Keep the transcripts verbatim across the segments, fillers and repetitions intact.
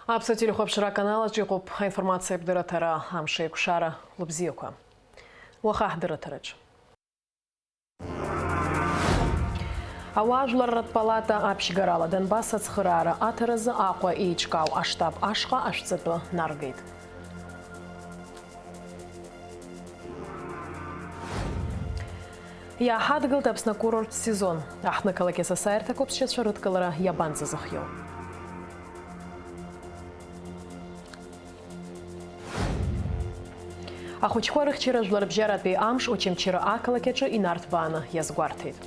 Аԥсуа телехәаԥшра аканалаҿ иҟоуп аинформациатә дырраҭара Амшеикәшара лыбзиақәа. Уаха ҳдырраҭараҿ. Ауаажәларратә палата аԥшьгарала Донбасс ацхыраара аҭаразы Аҟәа еиҿкаау аштаб ашҟа ашәҵатәы наргеит. Иааҳадгылт Аԥсны акурорттә сезон. Аҳҭнықалақь асасааирҭақәа ԥсшьацәа рыдкылара иабанӡазыхиоу? Ахәыҷқәа рыхьчара жәларбжьаратәи амш Очамчыра ақалақь аҿы инарҭбааны иазгәарҭеит.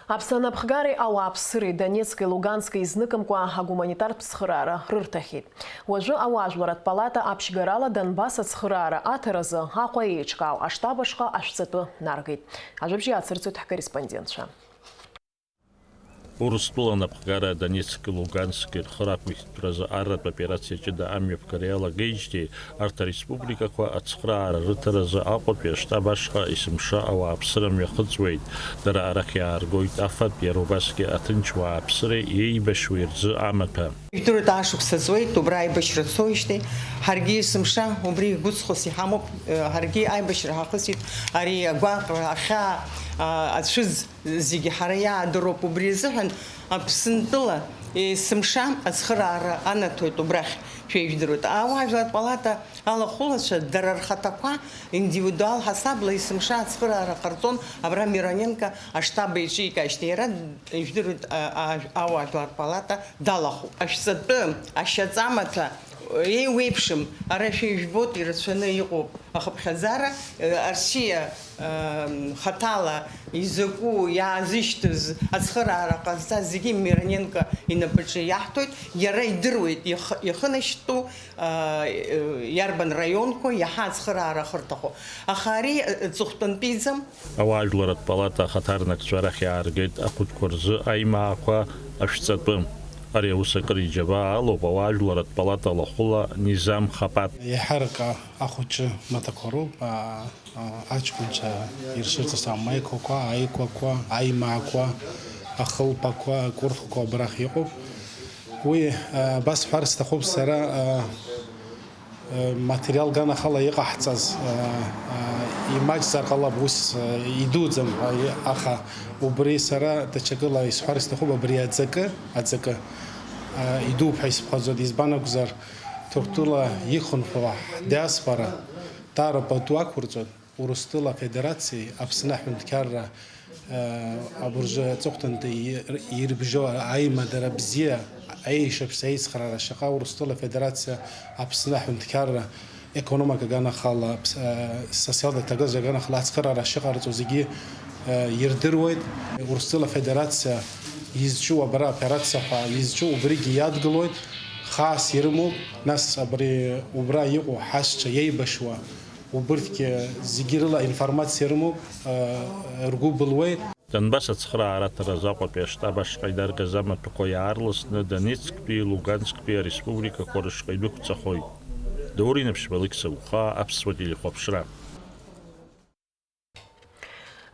Аԥсны анапхгареи ауааԥсыреи Донецки Лугански изныкымкәа агуманитартә цхыраара рырҭахьеит. Уажәы ауаажәларратә палата аԥшьгарала Донбасс ацхыраара аҭаразы Аҟәа еиҿкаау аштаб ашҟа ашәҵатәы наргеит. Ажәабжь иацырҵоит ҳкорреспондентцәа. Урыстәыла анапхгара Донецки Лугански рхы рақәиҭтәразы арратә операциа ҷыда амҩаԥгара иалагеижьҭеи арҭ ареспубликақәа ацхыраара рыҭаразы Аҟәатәи аштаб ашҟа есымша ауааԥсыра мҩахыҵуеит. Дара арахь иааргоит афатә, иара убасгьы аҭынч уааԥсыреи иеибашьуеи рзы амаҭәа. Жәдыруеит, аашықәса ҵуеит, убра аибашьра цоижьҭеи. Ҳаргьы есымша убри гәыцхәыс иҳамоуп, ҳаргьы аибашьра ҳахысит, ари агәаҟра, ахьаа, ацәыӡ. Зегьы ҳара иаадыруп, убри азыҳәан Аԥсынтәыла есымша ацхыраара анаҭоит убрахь, шәеижәдыруеит. Ауаажәларратә палата алахәылацәа дара рхаҭақәа индивидуал ҳасабла есымша ацхыраара ҟарҵон абра Мироненко аштаб еиҿикаашьҭеи. Иара, ижәдыруеит, а-, а-, ауаажәларратә палата далахәуп. Ашәҵатәы, ашьаҵамаҭәа, еиуеиԥшым, ара шәеижәбоит, ирацәаны иҟоуп ахыԥхьаӡара, арсиа хаҭала изакәу иаазышьҭыз ацхыраара ҟазҵаз зегьы Мироненко инапаҿы иаҳҭоит, иара идыруеит ихы-, ихынашьтәу, иарбан раионқәа иаҳа ацхыраара ахырҭахо. Аха ари ҵыхәтәантәиӡам. Ауаажәларратә палата ахаҭарнакцәа арахь иааргеит ахәыҷқәа рзы аимаақәа ашәҵатәы. Ари аус акыр иџьабаа алоуп ауаажәларратә палата лахәыла Низам Хапат. Еиҳарак ахәыҷы маҭәақәа роуп, а, а, аҷкәынцәа иршырҵаз амаиқәақәа, аиқәақәа, аимаақәа, ахылԥақәа, акурҭқәа абрахь иҟоуп. Уи, а, абас ҳәар сҭахуп сара, а, а, материал ганахала иҟаҳҵаз, а, а, имаҷзар ҟалап, ус, а, идуӡам, а, и-, аха убри сара даҽакыла исҳәар сҭахуп, абри аҵакы, аҵакы, а, идууп ҳәа исыԥхьаӡоит, избан акәзар, Ҭырқәтәыла ихынҳәуа ҳдиаспора даара пату ақәырҵоит, Урыстәыла Афедерациеи Аԥсны аҳәынҭқарра, э, абыржәы аҵыхәтәантәи ир-, ирыбжьоу аимадара бзиа, аиашьаԥса аицхраара шаҟа Урыстәыла Афедерациа Аԥсны аҳәынҭқарра економика аганахала, ԥс-, э, социалтә ҭагылазаашьа аганахала ацхыраара шыҟарҵо зегьы, э, ирдыруеит. Урыстәыла Афедерациа изҿу абра аоперациа ҳәа изҿу убригьы иадгылоит, хаас ирымоуп, нас абри убра иҟоу ҳашьцәа иеибашьуа убырҭгьы зегьы рыла информациа рымоуп, э, ргәы былуеит. Донбасс ацхыраара аҭаразы Аҟәатәи аштаб ашҟа инаргаз амаҭәақәа иаарласны Донецктәи, Луганцктәи ареспубликақәа рышҟа идәықәҵахоит. Даур Инаԥшьба, Алықьса Ухаа, Аԥсуа телехәаԥшра.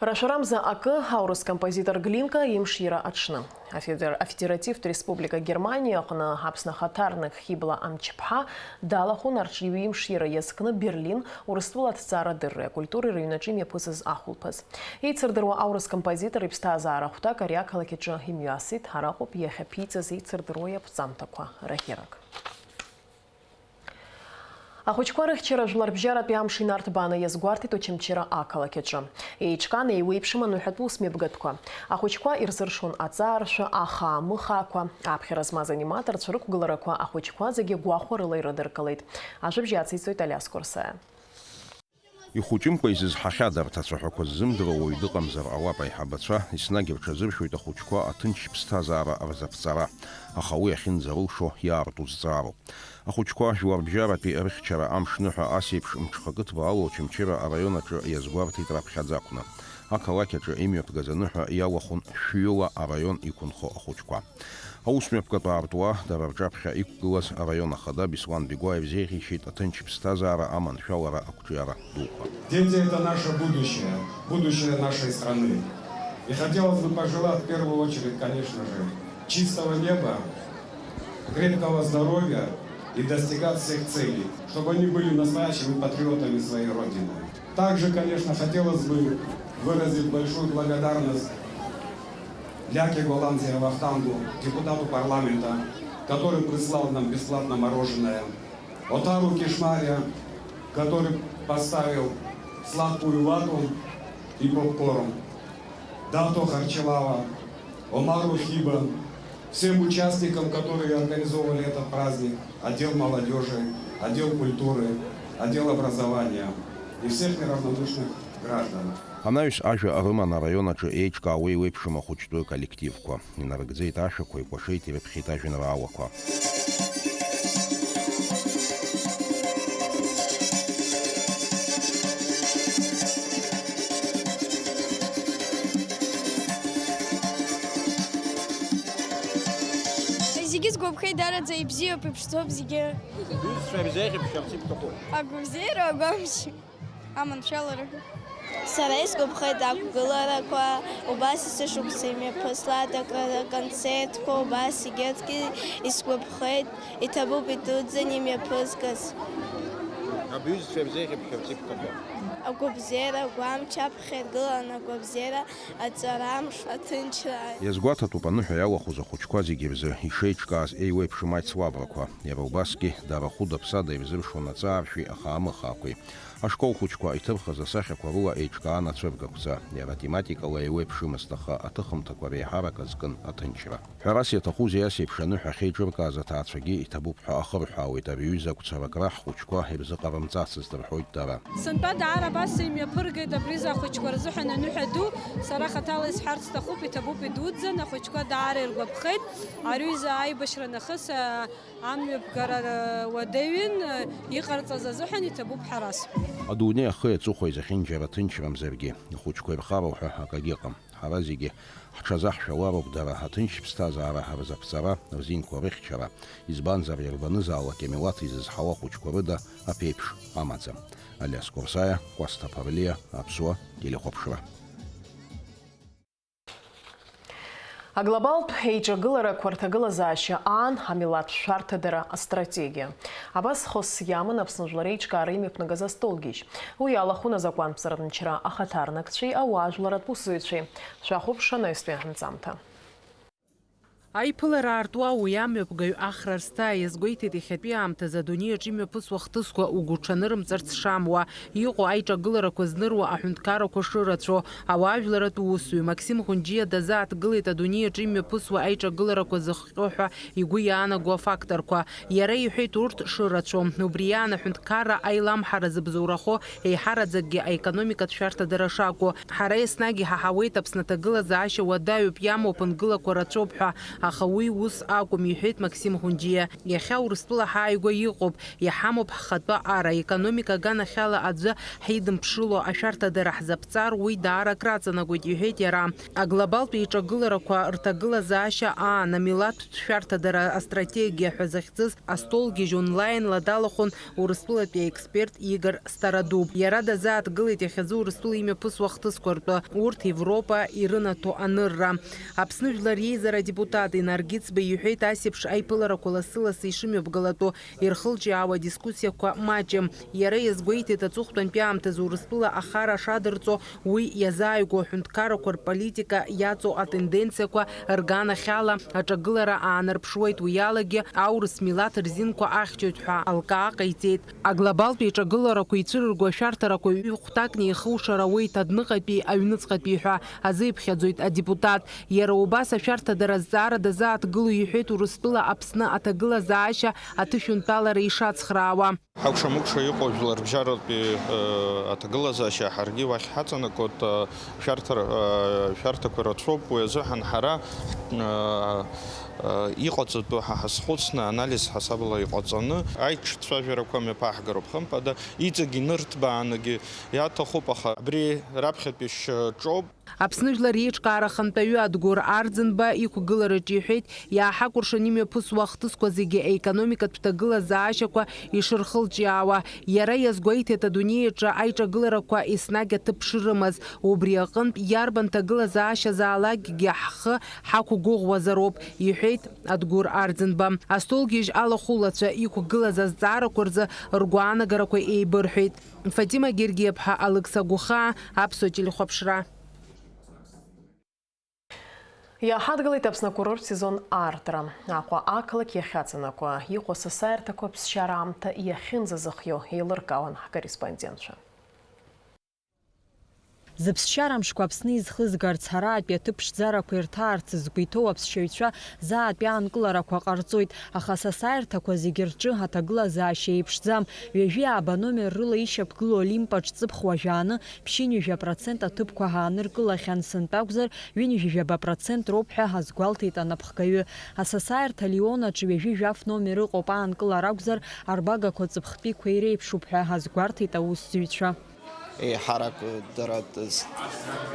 Рашәарамза акы, аурыс композитор Глинка имшира аҽны. Афедер-, Афедеративтә Республика Германиа аҟны Аԥсны ахаҭарнак Хьыбла Амҷԥҳа далахәын арҽеиҩимшира иазкны Берлин Урыстәыла аҭҵаарадырреи акультуреи рыҩнаҿы имҩаԥысыз ахәылԥаз. Еицырдыруа аурыс композитор иԥсҭазаара ахәҭак ари ақалақь аҿы имҩасит, араҟоуп иахьаԥиҵаз еицырдыруа иаԥҵамҭақәа рахьырак. Ахәыҷқәа рыхьчара жәларбжьаратәи амш инарҭбааны иазгәарҭеит Очамчыра ақалақь аҿы. Еиҿкаан, еиуеиԥшым аныҳәатә усмҩаԥгатәқәа. Ахәыҷқәа ирзыршон аҵааршәы, ахаа-мыхаақәа. Аԥхьара змаз аниматорцәа рықәгыларақәа ахәыҷқәа зегьы гәахәарыла ирыдыркылеит. Ажәабжь иациҵоит Алиас Курсаиа. Ихәыҷымкәа изызҳахьада арҭ ацәаҳәақәа ззымдыруа уаҩ дыҟамзар ҟалап, аиҳабацәа еснагь рҽазыршәоит ахәыҷқәа аҭынч ԥсҭазаара рзаԥҵара, аха уи ахьынӡарылшо иаарту зҵаароуп. Ахәыҷқәа жәларбжьаратәи рыхьчара амш ныҳәа ас еиԥш мҽхакы ҭбаала Очамчыра араион аҿы иазгәарҭеит раԥхьаӡа акәны. Ақалақь аҿы имҩаԥгаз аныҳәа иалахәын шәҩыла араион иқәынхо ахәыҷқәа. Аусмҩаԥгатә аартуа дара рҿаԥхьа иқәгылаз араион ахада Беслан Бигәаев зеиӷьеишьеит аҭынч ԥсҭазаара аманшәалара ақәҿиара дуқәа. Дети — это наше будущее, будущее нашей страны. И хотелось бы пожелать в первую очередь, конечно же, чистого неба, крепкого здоровья и достигать всех целей, чтобы они были настоящими патриотами своей Родины. Также, конечно, хотелось бы выразить большую благодарность Ляке Голанзе Вахтангу, депутату парламента, который прислал нам бесплатно мороженое, Отару Кишмария, который поставил сладкую вату и попкорн, Дато Харчевала, Омару Хиба, всем участникам, которые организовывали этот праздник, отдел молодежи, отдел культуры, отдел образования и всех неравнодушных граждан. Анаҩс ажәа рыман араион аҿы еиҿкаауа еиуеиԥшым ахәыҷтәы коллективқәа. Инарыгӡеит ашәақәа, икәашеит, ирыԥхьеит ажәеинраалақәа. Зегьы сгәаԥхеит, даараӡа ибзиоуп, иԥшӡоуп зегьы. Быҩызцәа ирзеиӷьыбшьарц ибҭаху? Агәабзиара, агәамч, аманшәалара. Сара исгәаԥхеит ақәгыларақәа, убас есышықәса имҩаԥыслааит аконцертқәа, убас егьырҭгьы исгәаԥхеит, иҭабуп идуӡӡан имҩаԥызгаз. Абыҩызцәа ирзеиӷьыбшьарц ибҭаху? Агәабзиара, агәамч, аԥхьа иргылан агәабзиара, аҵарамш, аҭынчра. Иазгәаҭатәуп аныҳәа иалахәыз ахәыҷқәа зегьы рзы ишеиҿкааз еиуеиԥшым аицлабрақәа, иара убасгьы дара хәыда-ԥсада ирзыршон аҵааршәи ахаамыхаақәеи. Ашкол хәыҷқәа иҭырхыз асахьақәа рыла еиҿкаан ацәыргақәҵа. Иара тематикала еиуеиԥшымызт, аха аҭыхымҭақәа реиҳарак азкын аҭынчра. Ҳәарас иаҭахузеи, ас еиԥш аныҳәа ахьеиҿыркааз аҭаацәагьы иҭабуп ҳәа ахырҳәаауеит, абри аҩыза агәцаракра ҳхәыҷқәа ирзыҟарымҵацызт рҳәоит дара. Сынтәа даара абас имҩаԥыргеит абриза ахәыҷқәа рзыҳәан аныҳәа ду. Сара хаҭала исҳәарц сҭахуп, иҭабуп идуӡӡан, ахәыҷқәа даара иргәаԥхеит. Ари аҩыза аибашьра нахыс, а, амҩаԥгара, а, уадаҩын, а, иҟарҵаз азыҳәан иҭабуп ҳәа расҳәоит. Адунеи ахи аҵыхәеи зехьынџьара ҭынчрамзаргьы, ахәыҷқәа ирхароу ҳәа акагьы ыҟам. Ҳара зегьы ҳҽазаҳшәалароуп дара, аҭынч ԥсҭазаара рзаԥҵара, рзинқәа рыхьчара, избанзар, иарбанызаалак амилаҭ изызҳауа ахәыҷқәа рыда аԥеиԥш амаӡам. Алиас Курсаиа, Кәасҭа Ԥарлиа, Аԥсуа телехәаԥшра. Аглобалтә еиҿагыларақәа рҭагылазаашьа аан амилаҭтә шәарҭадара астратегиа. Абас хыс иаман Аԥсны жәлар реиҿкаара имҩаԥнагаз астолгьежь. Уи иалахәын азакәантә ҵаратә мчра ахаҭарнакцәеи ауаажәларатә усзуҩцәеи. Шәахәаԥш анаҩстәи анҵамҭа. Аиԥылара аартуа уи амҩаԥгаҩ Ахра Рсҭаа иазгәеиҭеит, иахьатәи аамҭазы адунеи аҿы имҩаԥысуа ахҭысқәа угәуҽанырымҵарц шамуа, иҟоу аиҿагыларақәа зныруа аҳәынҭқаррақәа шырацәоу. Ауаажәларатә усзуҩ Максим Хәынџьиа дазааҭгылеит адунеи аҿы имҩаԥысуа аиҿагыларақәа зыхҟьо ҳәа игәы иаанагоу афакторқәа. Иара иҳәеит урҭ шырацәоу. Убри аан аҳәынҭқарра аиламҳара зыбзоурахо еиҳараӡакгьы аекономикатә шәарҭадара шакәу. Ҳара еснагь иҳаҳауеит, Аԥсны аҭагылазаашьа уадаҩуп, иамоу аԥынгылақәа рацәоуп ҳәа, аха уи ус акәым, иҳәеит Максим Хәынџьиа. Иахьа Урыстәыла ҳааигәа иҟоуп, иҳамоуп ҳхатәы ара, аекономика аганахьала аӡәы ҳидымԥшыло ашәарҭадара ҳзаԥҵар, уи даара акраҵанакуеит, иҳәеит иара. Аглобалтә еиҿагыларақәа рҭагылазаашьа аан амилаҭтә шәарҭадара астратегиа ҳәа захьӡыз астолгьежь онлаинла далахәын Урыстәылатәи аексперт Игор Стародуб. Иара дазааҭгылеит иахьазы Урыстәыла имҩаԥысуа ахҭысқәа ртәы, урҭ Европа ирынаҭо анырра. Аԥсны Жәлар Реизара адепутат Инар Гиҵба иҳәеит, ас еиԥш аиԥыларақәа лассы-лассы ишымҩаԥгалатәу ирхылҿиаауа адискуссиақәа маҷым. Иара иазгәеиҭеит, аҵыхәтәантәи аамҭазы Урыстәыла ахара шадырҵо, уи иазааигәоу аҳәынҭқаррақәа рполитика иаҵоу атенденциақәа рганахьала аҿагылара аанарԥшуеит, уи алагьы аурыс милаҭ рзинқәа ахьчоит ҳәа алкаа ҟаиҵеит. Аглобалтә еиҿагыларақәа ицәырырго ашәарҭарақәа ҩ-хәҭакны ихушара ауеит адәныҟатәи аҩныҵҟатәи ҳәа азиԥхьаӡоит адепутат. Иара убас ашәарҭадара азҵаара дазааҭгыло иҳәеит Урыстәыла Аԥсны аҭагылазаашьа аҭышәынтәалара ишацхраауа. Ҳакәша-мыкәша иҟоу жәларбжьаратәи, э, аҭагылазаашьа ҳаргьы уахь ҳаҵанакуеит, э, шәарҭар-, э, шәарҭақәа рацәоуп, уи азыҳәан ҳара, э, э, иҟаҵатәу ҳа ҳазхәыцны, анализ ҳасабала иҟаҵаны, аиҿцәажәарақәа мҩаԥаҳгароуп, хымԥада, иҵегь инырҭбаанагьы иаҭахуп, аха абри раԥхьатәи шьаҿоуп. Аԥсны Жәлар Реиҿкаара Ахантәаҩы Адгәыр Арӡынба иқәгылараҿы иҳәеит, иааҳакәыршан имҩаԥысуа ахҭысқәа зегьы аекономикатә ҭагылазаашьақәа ишырхылҿиаауа. Иара иазгәеиҭеит, адунеи аҿы аиҿагыларақәа еснагь аҭыԥ шрымаз. Убри аҟынтә, иарбан ҭагылазаашьазаалакгьы ҳхы ҳақәгәыӷуазароуп, иҳәеит Адгәыр Арӡынба. Астолгьежь алахәылацәа иқәгылаз азҵаарақәа рзы ргәаанагарақәа еибырҳәеит. Фатима Гергиаԥҳа, Алықьса Гәыхаа, Аԥсуа телехәаԥшра. Иааҳадгылеит Аԥсны акурорт сезон аартра. Аҟәа ақалақь иахьаҵанакуа, иҟоу асасааирҭақәа ԥсшьара аамҭа иахьынӡазыхиоу еилыркаауан ҳкорреспондентцәа. Зыԥсшьара мшқәа Аԥсны изхызгарц, араатәи аҭыԥ ԥшӡарақәа ирҭаарц згәы иҭоу аԥсшьаҩцәа заатәи аанкыларақәа ҟарҵоит, аха асасааирҭақәа зегьы рҿы аҭагылазаашьа еиԥшӡам. Ҩажәи ааба номер рыла ишьақәгылоу Олимп аҿ ҵыԥх уажәааны, ԥшьынҩажәа процент аҭыԥқәа ҳааныркылахьан, сынтәа акәзар, ҩынҩажәи жәаба процент роуп ҳәа азгәалҭеит анапхгаҩы. Асасааирҭа Лион аҿы ҩажәи жәаф номер ыҟоуп, аанкылара акәзар, арбагақәа ҵыԥхтәиқәа иреиԥшуп ҳәа азгәарҭеит аусзуҩцәа. Еиҳарак дара ес-,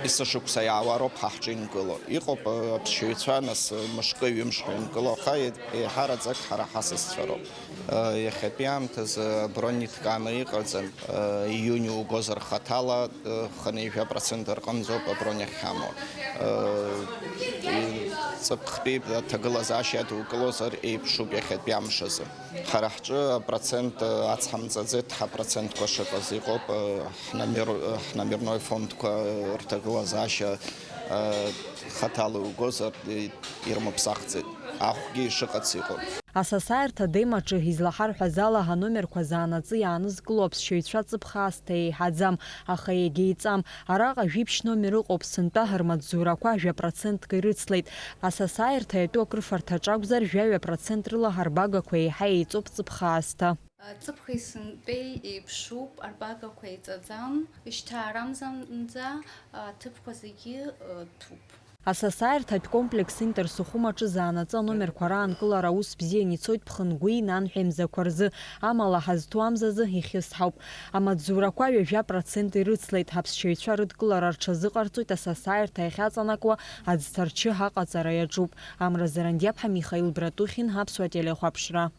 есышықәса иаауа роуп ҳа ҳҿы инкыло. Иҟоуп, э, аԥсшьаҩцәа, нас, э, мышкы-ҩымшҟа инкыло, аха е-, еиҳараӡак ҳара ҳасасцәа роуп. Э, иахьатәи аамҭазы абронь иҭкааны иҟаӡам. Э, июни угозар хаҭала, э, хынҩажәа процент рҟынӡоуп абронь ахьҳамоу. Э, и-, ҵыԥхтәи аҭагылазаашьа адукылозар еиԥшуп иахьатәи амш азы. Ҳара ҳҿы апроцент ацҳамҵаӡеит, ҳапроцентқәа шыҟаз иҟоуп, ҳномер-, ҳномерной фондқәа рҭагылазаашьа хаҭала иугозар, ирмыԥсахӡеит, ахәгьы ишыҟац иҟоуп. Асасааирҭа Дем аҿы излаҳарҳәаз ала, ҳаномерқәа заанаҵы иаанызкыло аԥсшьаҩцәа ҵыԥх аасҭа еиҳаӡам, аха иагьеиҵам. Араҟа жәиԥшь номер ыҟоуп, сынтәа ҳармаҵзурақәа жәа процентк ирыцлеит. Асасааирҭа иатәу акрыфарҭаҿ акәзар, жәаҩа процент рыла ҳарбагақәа еиҳа еиҵоуп ҵыԥх аасҭа. Ҵыԥхи сынтәеи еиԥшуп, арбагақәа еиҵаӡам, шьҭа арамзанӡа аҭыԥқәа зегьы ҭәуп. Асасааирҭатә комплекс Интерсухум аҿы заанаҵы аномерқәа раанкылара аус бзиан ицоит ԥхынгәи нанҳәеи мзақәа рзы, амала ҳазҭоу амзазы ихьысҳауп. Амаҵзурақәа ҩажәа процент ирыцлеит, ҳаԥсшьаҩцәа рыдкылара рҽазыҟарҵоит, асасааирҭа иахьаҵанакуа аӡҭарчы аҟаҵара иаҿуп. Амра Зарандиаԥҳа, Михаил Братухин, Аԥсуа телехәаԥшра.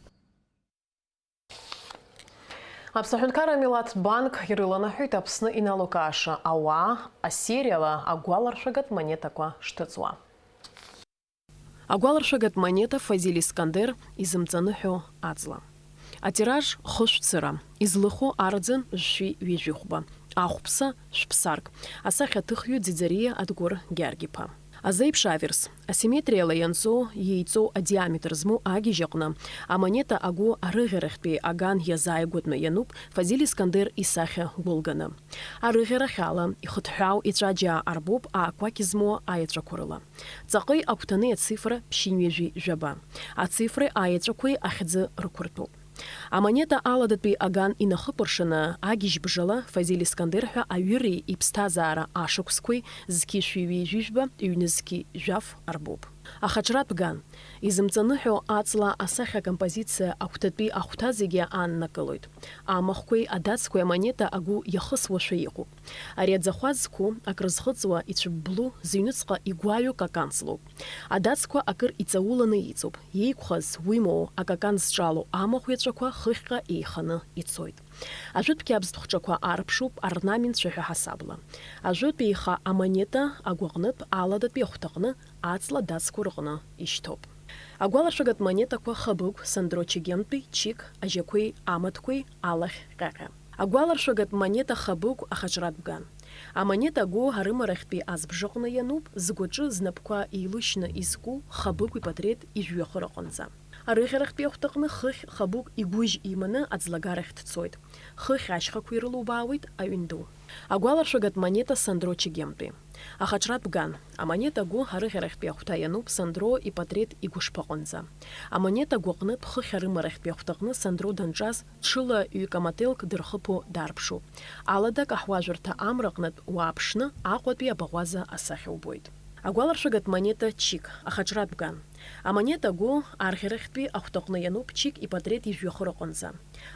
Аԥсны аҳәынҭқарра амилаҭтә банк ирыланаҳәеит Аԥсны иналукааша ауаа асериала агәаларшәагатә монетақәа шҭыҵуа. Агәаларшәагатә монета Фазиль Искандер изымҵаныҳәо аҵла. Атираж хышә цыра, излыху арӡын жәшәи ҩажәи хәба, ахәԥса шәԥсарк, асахьаҭыхҩы Ӡиӡариа Адгәыр Гьаргь-иԥа. Азеиԥш аверс, асимметриала ианҵоу, иеиҵоу адиаметр змоу агьежь аҟны, амонета агәы арыӷьарахьтәи аган иазааигәатәны иануп Фазиль Искандер исахьа гәылганы. Арыӷьарахь ала, ихыҭҳәаау еҵәаџьаа арбоуп аақәақь змоу аеҵәақәа рыла. Ҵаҟеи агәҭанеи ацифра ԥшьынҩажәи жәаба. Ацифреи аеҵәақәеи ахьӡы рықәыртәоуп. Амонета аладатәи аган инахыкәыршаны, агьежь бжала Фазиль Искандер ҳәа аҩыреи иԥсҭазаара ашықәсқәеи зқьи шәи ҩажәи жәба, ҩнызқьи жәаф арбоуп. Ахаҿратә ган. Изымҵаныҳәо аҵла асахьа акомпозициа агәҭатәи ахәҭа зегьы ааннакылоит. Амахәқәеи адацқәеи амонета агәы иахысуашәа иҟоуп. Ари аӡахәа зқәу, акрызхыҵуа, ицәыбблу, зыҩныҵҟа игәаҩоу каканс лоуп. Адацқәа акыр иҵауланы иҵоуп. Иеиқәхаз, уимоу, акакан зҿало амахә иаҵәақәа хыхьҟа еиханы ицоит. Ажәытә қьабз ҭхәҿақәа аарԥшуп орнамент цәаҳәа ҳасабла. Ажәытә еиха амонета агәаҟнытә аладатәи ахәҭаҟны аҵла дацқәа рҟны ишьҭоуп. Агәаларшәагатә монетақәа хабыгә, сандро чегемтәи, чик, ажьақәеи амаҭқәеи алахь ҟьаҟьа. Агәаларшәагатә монета хабыгә ахаҿратә ган. Амонета агәы арымарахьтәи азбжаҟны иануп, згәаҿы знапқәа еилышьны изку хабыгә ипатреҭ ижәҩахыр аҟынӡа. Арыӷьарахьтәи ахәҭаҟны хыхь хабыгә игәыжь иманы аӡлагарахь дцоит. Хыхь ашьхақәа ирылубаауеит аҩн ду. Агәаларшәагатә монета Сандро Чегемтәи. Ахаҿратә ган. Амонета агәы арыӷьарахьтәи ахәҭа иануп Сандро ипатреҭ игәышԥыҟынӡа. Амонета агәаҟнытә хыхь арымарахьтәи ахәҭаҟны Сандро данҿаз, ҽыла ҩ-камателк дырхыԥо дарԥшуп. Алада акаҳуажәырҭа амра аҟнытә уааԥшны, Аҟәатәи абаӷәаза асахьа убоит. Агәаларшәагатә монета Чик, ахаҿратә ган. Амонета агәы арӷьарахьтәи ахәҭаҟны иануп Чик ипатреҭ ижәҩахыр аҟынӡа.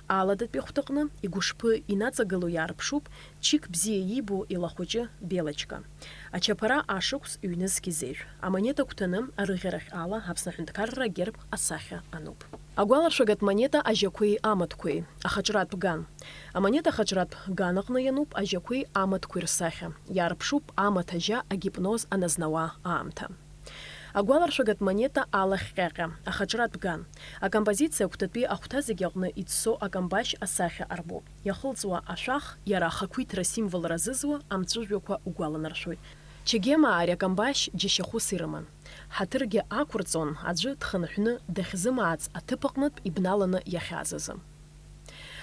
Аладатәи ахәҭаҟны игәышԥы инаҵагыло иаарԥшуп Чик бзиа иибо илахәыҷы Белочка. Ачаԥара ашықәс ҩнызқь изеиӷь. Амонета агәҭаны арыӷьарахь ала Аԥсны аҳәынҭқарра агерб асахьа ануп. Агәаларшәагатә монета Ажьақәеи амаҭқәеи, ахаҿратә ган. Амонета ахаҿратә ган аҟны иануп ажьақәеи амаҭқәеи рсахьа. Иаарԥшуп амаҭ ажьа агипноз аназнауа аамҭа. Агәаларшәагатә монета Алахь ҟьаҟьа, ахаҿратә ган. Акомпозициа агәҭатәи ахәҭа зегьы аҟны иӡсо акамбашь асахьа арбоуп. Иахылҵуа ашәах иара ахақәиҭра символра зызуа амҵәыжәҩақәа угәаланаршәоит. Чегема ари акамбашь џьашьахәыс ирыман. Ҳаҭыргьы ақәырҵон, аӡәы дхынҳәны дахьзымаац аҭыԥ аҟнытә ибналаны иахьааз азы.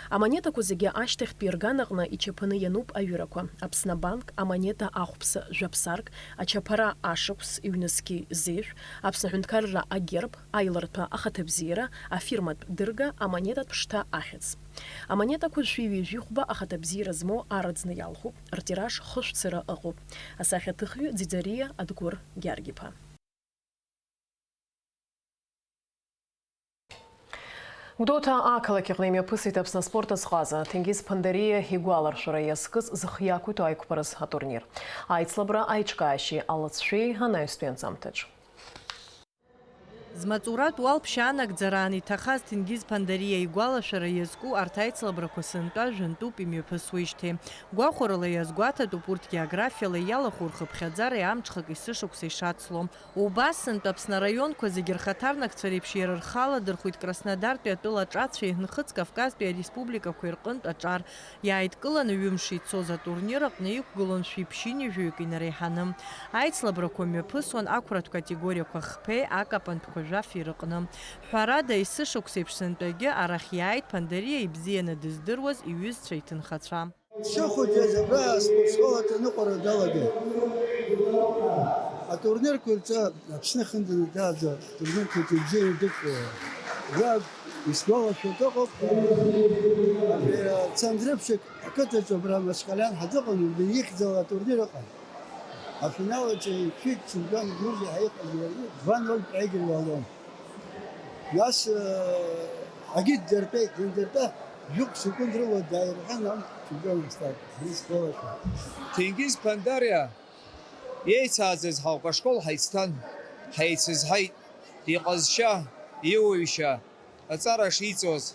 Амонетақәа зегьы ашьҭахьтәи рган аҟны ичаԥаны иануп аҩырақәа, Аԥсны абанк, амонета ахәԥса жәаԥсарк, ачаԥара ашықәс ҩнызқьи зеиӷь, Аԥсны аҳәынҭқарра агерб, аилырҭәа ахаҭабзиара, афирматә дырга, амонетатә шҭа ахьӡ. Амонетақәа шәи ҩажәи хәба ахаҭабзиара змоу араӡны иалхуп, ртираж хышә цыра ыҟоуп. Асахьаҭыхҩы Ӡиӡариа Адгәыр Гьаргь-иԥа. Гәдоуҭа ақалақь аҟны имҩаԥысит Аԥсны аспорт азҟаза Ҭенгиз Ԥандариа игәаларшәара иазкыз зхы иақәиҭу аиқәԥараз атурнир. Аицлабра аиҿкаашьеи алыҵшәеи анаҩстәи анҵамҭаҿ. Змаҵуратә уалԥшьа анагӡараан иҭахаз Ҭенгиз Ԥандариа игәалашәара иазку арҭ аицлабрақәа сынтәа жәантәуп имҩаԥысуеижьҭеи. Гәахәарыла иазгәаҭатәуп урҭ географиала иалахәу рхыԥхьаӡареи амҽхак есышықәса ишацло. Убасынтә Аԥсны араионқәа зегьы рхаҭарнакцәа реиԥш иара рхы аладырхәит Краснодартәи атәыла аҿацәеи Нхыҵ Кавказтәи ареспубликақәеи рҟынтә аҿар. Иааидкыланы ҩымш ицоз атурнир аҟны иқәгылон шәиԥшьынҩажәаҩык инареиҳаны. Аицлабрақәа мҩаԥысуан ақәратә категориақәа хԥеи акапантәқәа жәафи рыҟны. Ҳәарада, есышықәсеиԥш сынтәагьы арахь иааит Ԥандариа ибзианы дыздыруаз иҩызцәа иҭынхацәа. Сшыхәыҷыз абра аспортшкол аҿы аныҟәара далагеит. Атурнирқәа рҿы Аԥсны ахьынӡанаӡааӡа атурнирқәа рҿы ибзианы идәықәлоит. Уи исгәалашәоит ыҟоуп. Абри Цандрыԥшьак ақыҭаҿы абра Махачкалиан ҳазыҟан, убри ихьӡала атурнир ыҟан. Афинал аҿы иқәшәеит чемпион Грузиа ҳәа иҟаз иара, два ноль проигрывал он. Нас, э, агьы ддыртәеит, дындыртәа, жәохә секунд рыла дааирҳәан, ан чемпион астат, исгәалашәоит. Ҭенгиз Ԥандариа еицааӡаз ҳауп, ашкол ҳаицҭан, ҳаицызҳаит, иҟазшьа, иуаҩшьа, аҵара шиҵоз,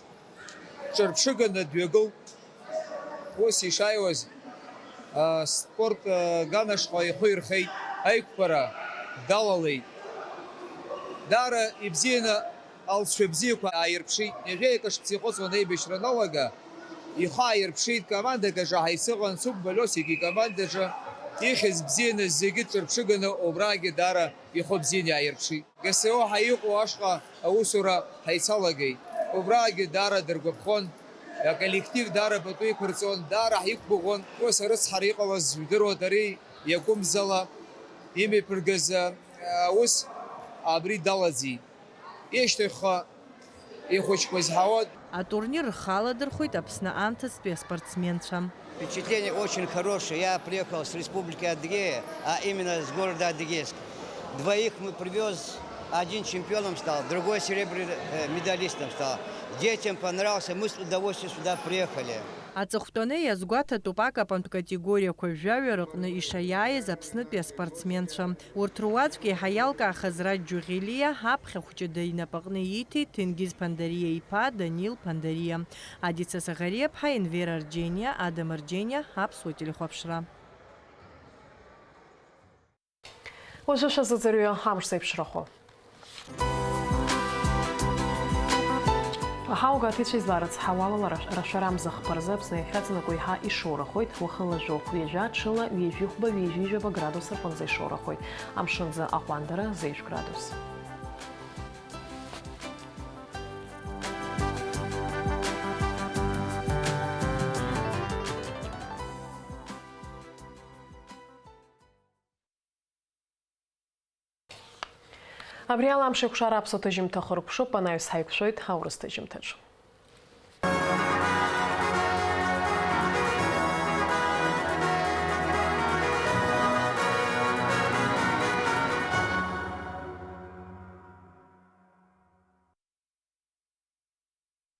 ҿырԥшыганы дҩагылт. Ус ишааиуаз, а, спорт, а, ганашҟа ихы ирхеит, аиқәԥара далалеит. Даара ибзианы алҵшәа бзиақәа ааирԥшит. Ҩажәеи акы шықәса иҟыҵуан аибашьра аналага, ихы ааирԥшит, командак аҿы ҳаицыҟан, Цыгә Балиосик икомандаҿы ихьӡ бзианы зегьы дҿырԥшыганы убраагьы даара ихы бзианы иааирԥшит. Г С О ҳәа иҟоу ашҟа аусура ҳаицалагеит. Убраагьы даара дыргәаԥхон, аколлектив даара пату иқәырҵон, даара ҳиқәгәыӷуан. Ус арыцҳара иҟалаз жәдыруеит, ари иакәымзала имҩаԥыргаз, а, аус абри далаӡит. Ишьҭахьҟа ихәыҷқәа зҳауа. Атурнир рхы аладырхәит Аԥсны анҭыҵтәи аспортсменцәа. Впечатление очень хорошее. Я приехал с Республики Адыгея, а именно с города Адыгейск. Двоих мы привез, один чемпионом стал, другой серебряным, э, медалистом стал. Детям понравился, мы с удовольствием сюда приехали. Аҵыхәтәаны иазгәаҭатәуп акапантә категориақәа жәаҩа рыҟны ишаиааиз Аԥснытәи аспортсменцәа. Урҭ руаӡәк еиҳа иалкаахаз Раџь Џьуӷьелиа аԥхьахә ҷыда инапаҟны ииҭеит Ҭенгиз Ԥандариа иԥа Данил Ԥандариа. Адица Саӷариаԥҳа, Енвер Арџьениа, Адам Арџьениа, Аԥсуа телехәаԥшра. Уажәы шәазыӡырҩы амш зеиԥшрахо. Ҳаугәаҭеицәа, изларыцҳауала, лара рашәара амза хԥа рзы Аԥсны иахьаҵанакуа еиҳа ишоурахоит, уахынла жәохә ҩажәа, ҽыла ҩажәи хәба, ҩажәи жәаба градус рҟынӡа ишоурахоит, амшын аӡы аҟәандара зеижә градус. Абри ала Амшеикәшара аԥсуа ҭыжьымҭа хыркәшоуп, анаҩс ҳаиқәшәоит аурыс ҭыжьымҭаҿ.